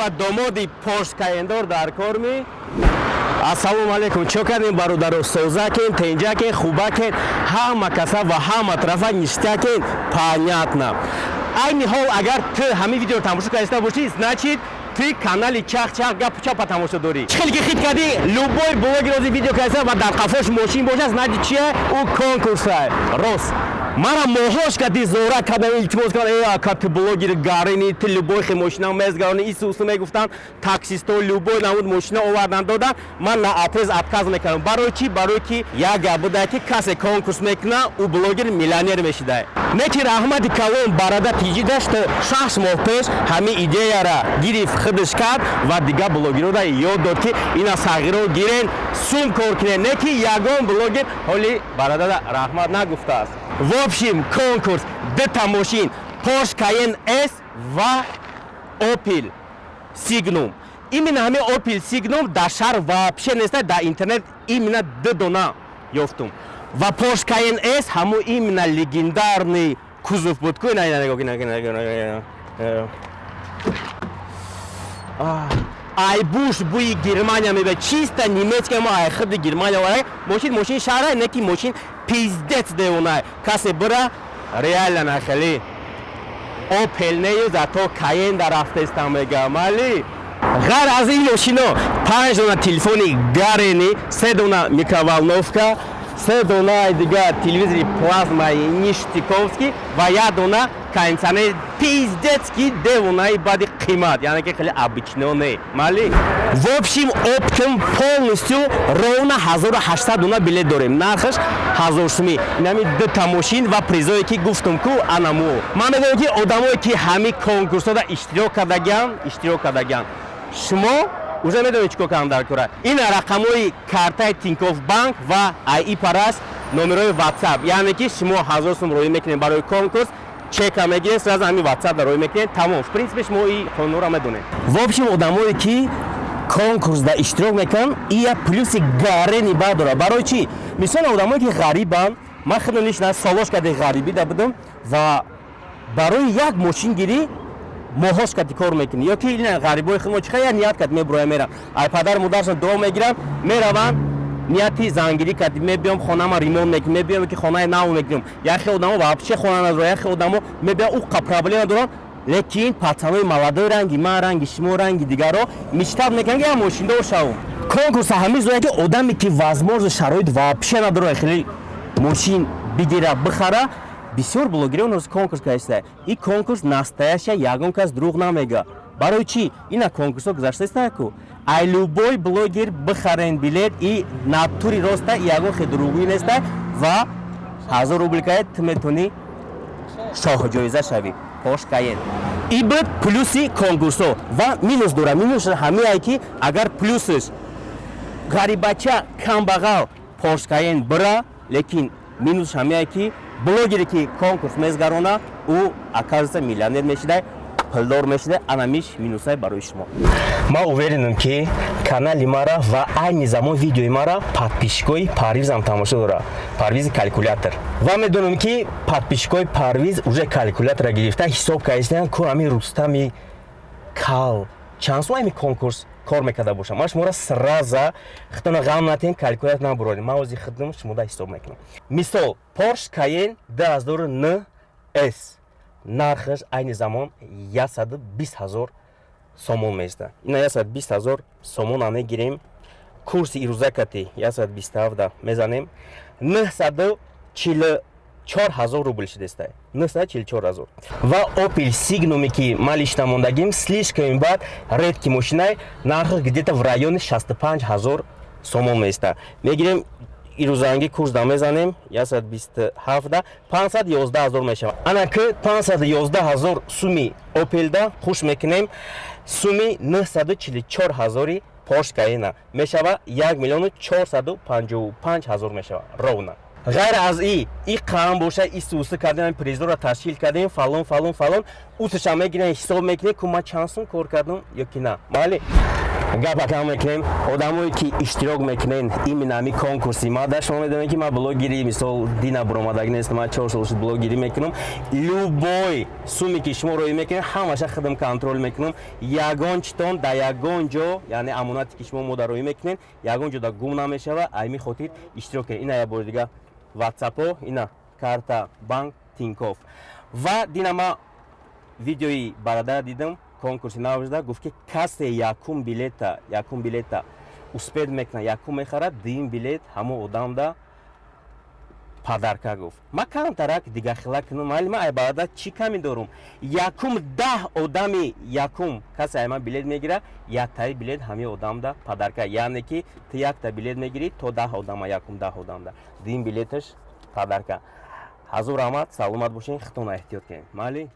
Ба домоди Порш Каендор дар кор ми. Ассалому алайкум, чо кардем, бародаро? Созакен, тенҷакен, хубакен, ҳама каса ва ҳама тарафа ништякен. Понятно, айни ҳол агар ту ҳамин видеоро тамошо карда бошӣ, значит, ты канали Чах-Чах гапу чапа тамошо дорӣ. Чӣ хеле ки хит кардӣ, любой блогер ози видео карда ва дар қафош мошин бошад, значит, чия? Ӯ конкурса. Рост, мара моҳош кади зора кардан, илтимос кардан: «Э, ака, ту блогери гарини, ту любой хе мошина мезгарони». Исусу мегуфтанд, таксисто любой намуд мошина овардан додан, ман наотрез отказ мекардам. Барои чӣ? Барои ки як гап буда, ки касе конкурс мекуна, ӯ блогер миллионер мешида. Не ки раҳмати калон барада тиҷида, что 6 моҳ пеш ҳамин идеяра гирифт, худаш кард ва дигар блогерора ёд дод, ки ина сағиро гирен, сум кор кунен. Не ки ягон блогер ҳоли барадада раҳмат нагуфтааст. В общем, конкурс: дута мошин, Porsche Cayenne S ва Opel Signum. Именно ҳамин Opel Signum дар шаҳр вообще неста, дар интернет именно ду дона ёфтум. Ва Porsche Cayenne S ҳамун именно легендарный кузов буд ку. Ина, ина, ина, ина, ина, ина. Айбуш буи Германия мебе, чисто немецкая, мо ай худи Германия вара. Мошин, мошин шаҳра не ки мошин пиздец девона. Касе бира, реально нахели Опел нею, зато Каен да рафтестам, мегам. Али ғайр аз ин мошино, панҷ дона телефони гарени, се дона микроволновка, се дона дигар телевизори плазмаи ништяковский ва як дона кондиционери пиздецкий девонаи бади қимат, яъне ки хеле обычно не. Мали, в общем, оптом полностью ровно 1800 дона билет дорем, нархаш 1000 сумӣ. Инами дута мошин ва призое ки гуфтум ку, анаму. Ман медонам, ки одамое ки ҳамин конкурсҳода иштирок кардагиан, шумо уже медонед чӣ кор кардам дар кора. Ин рақамҳои картаи Тинькофф банк ва аи парас номерои WhatsApp, яъне ки шумо 1000 сум роӣ мекунед барои конкурс, чека мегиред, сразу ҳамин WhatsApp да роӣ мекунед, тамом. В принципе, шумо и қонунро медонед. В общем, одамое ки конкурсда иштирок мекунанд, и як плюси гарени бад дорад. Барои чӣ? Мисол, одамое ки ғарибанд, ман худам лично солош карди ғарибӣ да будам ва барои як мошингирӣ моҳош кати кор мекунӣ. Ё ки ғарибои худ мо чӣ я ният кард, мебуроя, мерам, ай падару модаршон дуо мегирам, мераванд, нияти зангирӣ кард, мебиём, хонама ремонт мекунем, мебиём, ки хонаи нав мекунем. Яхе одамо вообще хона надоранд, яхе одамо мебиён, уқа проблема доранд, лекин пацанои молодой, ранги ман, ранги шумо, ранги дигарро мечтать мекунанд, ки я мошиндор шавам. Конкурса ҳамин зоя, ки одаме ки возможно шароит вообще надорад хеле мошин бигира, бихара. Бисёр блогерон ҳозир конкурс кардааста. И конкурс настоящая, ягон кас дурӯғ намега. Барои чӣ? Ина конкурсҳо гузаштааста ку, ай любой блогер бихарен билет, и натури роста, ягон хе дурӯғӣ неста. Ва 1000 рубл кае, ту метавонӣ шоҳҷоиза шавӣ, Порш Каен. И буд плюси конкурсҳо. Ва минус дорад. Минус ҳамие, ки агар плюсш ғарибача камбағал Порш Каен бира, лекин минус ҳамие, ки блогере ки конкурс мезгарона, ӯ, оказывается, миллионер мешида, пулдор мешида. Анамиш минусай барои шумо. Ман уверенам, ки канали мара ва айни замон видеои мара подписчикои Парвизам тамошо дора, Парвизи калькулятор. Ва медонам, ки подписчикои Парвиз уже калькулятора гирифта, ҳисоб кардистан ку, ҳамин Рустами кал чанд сум ҳамин конкурс кор мекарда бошам. Ман шуморо сразу, худтона ғам натиҳем, калькулятор набурорем, ман ози худам шумода ҳисоб мекунам. Мисол, Порш Каен 2009 S нархаш айни замон 120 ҳазор сомон меиста. Ина 120 ҳазор сомона мегирем, курси ирӯзакати 127 мезанем, 944 ҳазор рубл шудеста, 944 ҳазор. Ва Opel Signum, ки ман лично мондагим, слишком бад редкий мошинай, нархаш где-то в районе 65 ҳазор сомон меиста. Мегирем, ирӯзанги курс да мезанем, 127, 511 ҳазор мешавад. Ана ки 511 ҳазор суми Опелда хуш мекунем, суми 944 ҳазори Порш Каена мешава 1 миллиону 455 ҳазор мешава ровно. Ғайр аз и қам боша, исусы кардем, призора ташкил кардем, фалон, фалон, фалон, усаша мегирем, ҳисоб мекунем, ку ман чанд сум кор кардам ё ки на. Майли. Гапа кам мекунем. Одамое ки иштирок мекунен именно ҳами конкурси ма да, шумо медонед, ки ман блогери, мисол, дина буромадаг нест, ман 4 сол шуд блогерӣ мекунам. Любой суме ки шумо роӣ мекунед, ҳамаша худам контроль мекунам. Ягон читон дар ягон ҷо, яъне амонате ки шумо мода роӣ мекунед, ягон ҷо да гум намешава. Ами хотир иштирок кунед. Ина як бори дига ватсапо, ина карта банк Тинькофф. Ва дина ма видеои барадара дидам, конкурси нав шуда, гуфт, ки касе якум билета успеть мекунад, якум мехарад, дуюм билет ҳамон одамда подарка гуфт. Ма камтарак дигахела кунам, майли, ма ай бародар чӣ ками дорум? Якум 10 одами, якум касе ай ман билет мегира, яктаи билет ҳамин одамда подарка. Яъне ки ту якта билет мегирӣ то 10 одама, якум 10 одамда дуюм билеташ подарка. Ҳазор раҳмат, саломат бошен, худтона эҳтиёт кунед, майли.